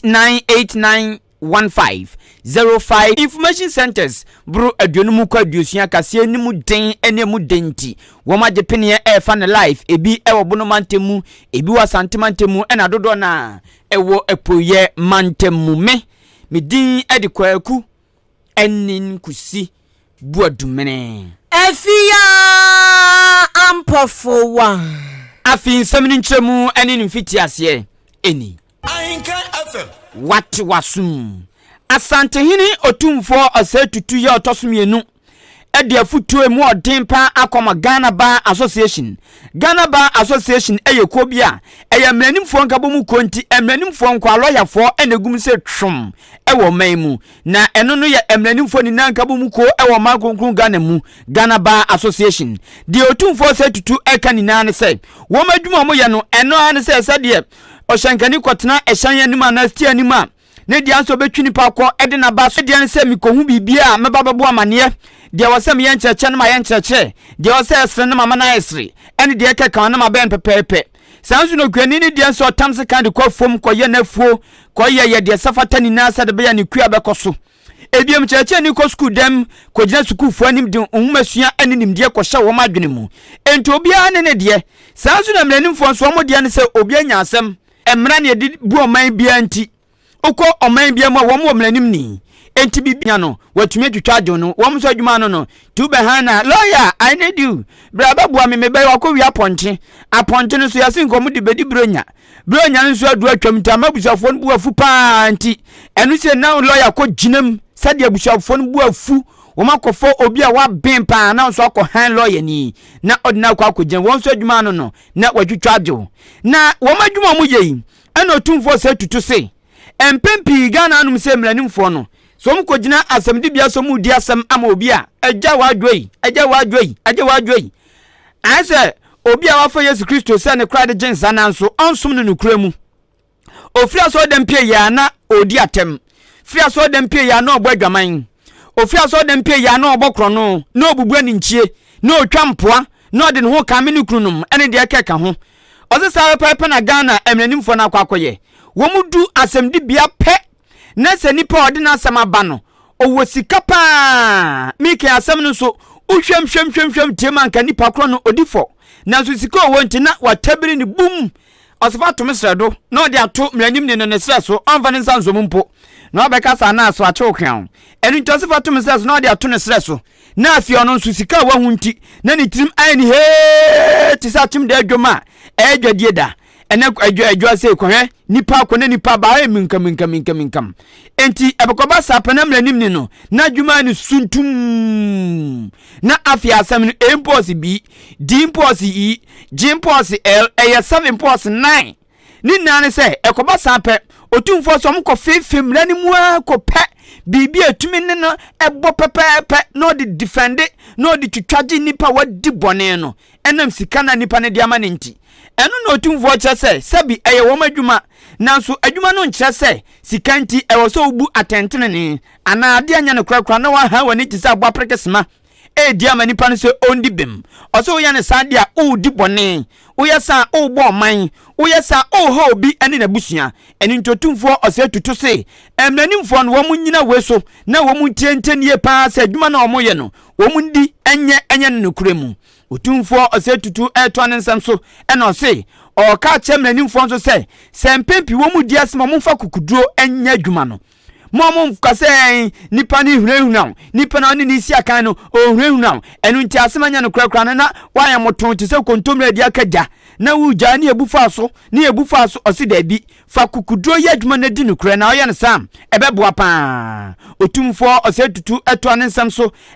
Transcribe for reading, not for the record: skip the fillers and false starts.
8989 15 05 Information centers boro 50 kɔ 60 kaseɛ no mu den ne mu den nti wɔn agye peneɛ ɛrefa no live ebi ɛwɔ Bono mantam mu ebi wɔ Asante mantam mu ɛna dodoɔ no a ɛwɔ Apueɛ mantam mu me me din ɛde Kwaku ɛne Nkusi Buadumene. Afia Ampɔfowa. Afei nsɛm no nkyerɛmu ne ne mfitiaseɛ ni. Ahenkan FM. Wate w'asom. Asantehene Otumfoɔ Osei Tutu yɛ ɔtɔ so mmienu de afotuo emu ɔden paa akɔma Ghana Bar Association. Ghana Bar Association yɛ kuo bi a ɛyɛ mmaranimfoɔ nkabɔmu kuo nti mmaranimfoɔ nkoa lɔyafoɔ na ɛgum sɛ twom wɔ ɔman mu. Na ɛno no yɛ mmaranimfoɔ nyinaa nkabɔmu kuo wɔ ɔman kronkron Ghana mu, Ghana Bar Association. Deɛ Otumfoɔ Osei Tutu reka nyinaa ne sɛ wɔn adwuma a wɔyɛ no ɛno ara ne sɛ sɛdeɛ Ɔhyɛnkani kɔtena ɛhyɛn anim anaa steer anim a, ne deɛ nso ɔbɛtwi nipa kɔ de n'aba so. Ne deɛ ne sɛ mekɔhu biribi a mɛba bɛbɔ amaneɛ, deɛ ɛwɔ sɛ meyɛ nkyerɛkyerɛ no mayɛ nkyerɛkyerɛ, deɛ ɛwɔ sɛ ɛsere no mama no ayɛ sere, ɛne deɛ ɛkeka ho no mabɛyɛ no pɛpɛɛpɛ. Saa nso na okuani ne deɛ nso ɔtam sekan de kɔ afuom kɔyɛ n'afuo, kɔyɛ yɛ deɛ ɛsɛ fata nyinaa sɛdeɛ ɛbɛyɛ a ne kua bɛkɔ so. Ebiem, kyerɛkyerɛni kɔ sukuu dɛm kɔgyina sukuufoɔ anim de nwomasua ne nimdeɛ kɔhyɛ wɔn adwene mu. Enti obiara ne ne deɛ. Saa nso na mmaranimfoɔ nso wɔn deɛ ne sɛ obi anya asɛm. Mmara na yɛde bu ɔman biara nti, wokɔ ɔman biara mu a wɔn wɔ mmaranimni. Enti biribi nya no, wɔatumi atwitwa agye no. Wɔn nso adwuma ano no, tu bɛhan na lawyer, I need you. Bra bɛboa me, mebɛyɛ wakɔwia apɔnkye. Apɔnkye no nso yɛse nka wɔde bɛdi buronya. Bere a ɔnya no nso aduru atwam nti ama abusuafoɔ no bu afu paa nti ɛno sɛ na lɔya kɔ gyinam sɛdeɛ abusuafoɔ no bu afu wɔn akɔfɔ obi a waben paa na nso akɔ han lɔya ni na ɔde no akɔ akɔgyina wɔn nso adwuma ano no na watwitwa agyew na wɔn adwuma a wɔyɛ yi ɛna otumfoɔ sɛ tutu se mpɛn pii Ghana anom sɛ mmaranimfoɔ no sɛ wɔn kɔgyina asɛmdibea sɛ wɔn redi asɛm ama obi a agya w'adwo yi agya w'adwo yi agya w'adwo yi Ayɛ sɛ obi a wafa Yesu Kristo sɛ ne koraa de gye nsa nanso ɔnsom no nokorɛ mu. Ɔfiri asɔredɛm pie yɛ a na ɔredi atɛm. Firi asɔredɛm pie yɛ a na ɔbɔ adwaman. Ɔfiri asɔredɛm pie yɛ a na ɔbɔ korɔno, na ɔbubu aninkyie, na ɔtwa mpoa, na ɔde ne ho kame ne kununom ne deɛ ɛkeka ho. Ɔse saa pɛpɛɛpɛ na Ghana mmaranimfoɔ no akɔ akɔyɛ. Wɔn du asɛmdibea pɛ na sɛ nipa a ɔde n'asɛm aba no, ɔwɔ sika paa. Meka asɛm no nso, wohwɛm hwɛm hwɛm hwɛm tie ma nka nipa korɔ no ɔdi fɔ. Nanso sika ɔwɔ nti na watabiri ne bum. Ɔsefa to me serɛ do na ɔde ato mmeranimni no ne serɛ so, ɔmfa ne nsa nsɔ mu mpo. Na wabɛka saa na aso akyew kweaw. Ɛno nti ɔsefa to me serɛ so na ɔde ato ne serɛ so. Na afei ɔno nso sika a wahu nti na ne tirim ayɛ ne hee te sɛ akyem da adwam a ɛyɛ dwadie da. Ɛnɛ adwa adwa sei kɔhwɛ nipa akɔ na nipa ba ayɛ minkam minkam minkam minkam. Enti ɛbɛkɔba saa pɛ na mmerɛ nim ne no na adwuma no suntum. Na afei asɛm no A mpo ɔse B, D mpo ɔse E, G mpo ɔse L, ɛyɛ 7 mpo ɔse 9. Ne nyinaa ne sɛ ɛkɔba saa pɛ otumfoɔ sɛ ɔmo kɔ feefe mmara no mu ara kɔpɛ biribi a ɛtumi ne no ɛbɔ pɛpɛɛpɛ na ɔde defɛnde na ɔde twitwa gye nipa a wadi bɔne no ɛnam sika no a nnipa no de ama no nti. Ɛno na Otumfoɔ kyerɛ sɛ sɛbi ɛyɛ wɔn adwuma, nanso adwuma no nkyerɛ sɛ sika nti ɛwɔ sɛ wobu atɛntenenee anaa ade a ɛnyɛ nokorɛ koraa na wɔahan w'ani te sɛ aboa perekesema redi ama nipa no sɛ ɔndi bem. Ɔsɛ woyɛ no saa deɛ a, woredi bɔne. Woyɛ saa a, worebɔ ɔman. Woyɛ saa a, woreha obi ne n'abusua. Ɛno nti Otumfoɔ Osei Tutu se, mmaranimfoɔ no, wɔnnyina wei so na wɔntie ntɛnnie pa ara sɛ adwuma no a wɔyɛ no, wɔndi nyɛ nyɛ no nokorɛ mu. Otumfoɔ Osei Tutu retoa ne nsɛm so na ɔse, ɔreka akyerɛ mmaranimfoɔ nso sɛ, sɛ mpɛn pii wɔn di asɛm a wɔmfa kukuduro nyɛ adwuma no. Mo a monka sɛ nipa no hunahuna wo, nipa no a ɔne ne si akan no, ɔhunahuna wo, ɛno nti asɛm anyɛ no korakora no na woayɛ moto te sɛ kontommire a adi aka gya, na wogyaa ne abu faa so, ne abu faa so, ɔse daabi, fa kukuduro yɛ adwuma na di nokorɛ, na ɔyɛ no saa a, ɛbɛboa paa. Otumfoɔ Osei Tutu toa ne nsɛm so.